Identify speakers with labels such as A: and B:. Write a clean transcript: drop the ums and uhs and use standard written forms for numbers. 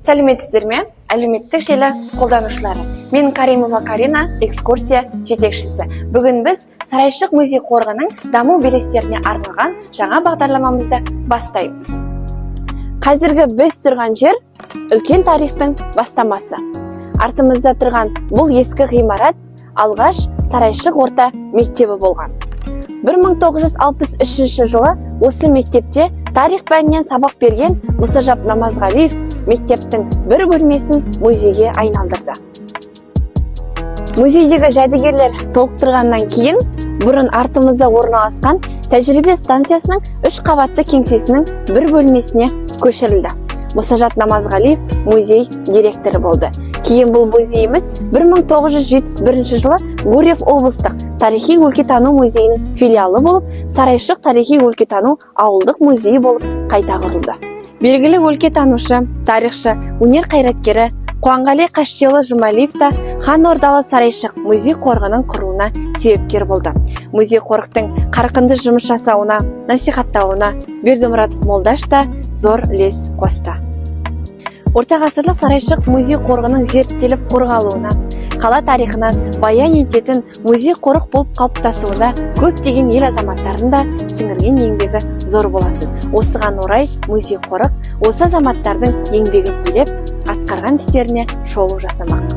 A: Сәлеметсіздер ме, әлеуметтік желі қолданушылары! Мен Каримова Карина, экскурсия жетекшісі. Бүгін біз Сарайшық музей қорығының даму белестеріне арналған жаңа бағдарламамызды бастаймыз. Қазіргі біз тұрған жер – үлкен тарихтың бастамасы. Артымызда тұрған бұл ескі ғимарат алғаш Сарайшық орта мектебі болған. 1963 жылы осы мектепте тарих пәнінен сабақ берген Мұсажап Намазғалиев мектептің бір бөлмесін музейге айналдырды. Музейдегі жәдігерлер толықтырғаннан кейін бұрын артымызда орналасқан тәжірибе станциясының үш қабатты кеңсесінің бір бөлмесіне көшірілді. Мұсажат Намазғалиев музей директоры болды. Кейін бұл музейіміз 1971 жылы Гурьев облыстық тарихи өлкетану музейінің филиалы болып, Сарайшық тарихи өлкетану ауылдық музейі болып қайта құрылды. Белгілі өлкетанушы, тарихшы, өнер қайраткері Қуанғали Қащиұлы Жұмалиев та хан ордалы Сарайшық музей қорығының құруына себепкер болды. Музей қорықтың қарқынды жұмыс жасауына, насихаттауына Бердімұратов Молдаш та зор үлес қосты. Ортағасырлық Сарайшық музей қорығының зерттеліп қорғалуына, қала тарихынан баян ететін музей қорық болып қалыптасуына көптеген ел азаматтарының да сіңірген еңбегі зор болатын. Осыған орай музей қорық осы азаматтардың еңбегін елеп, атқарған істеріне шолу жасамақ.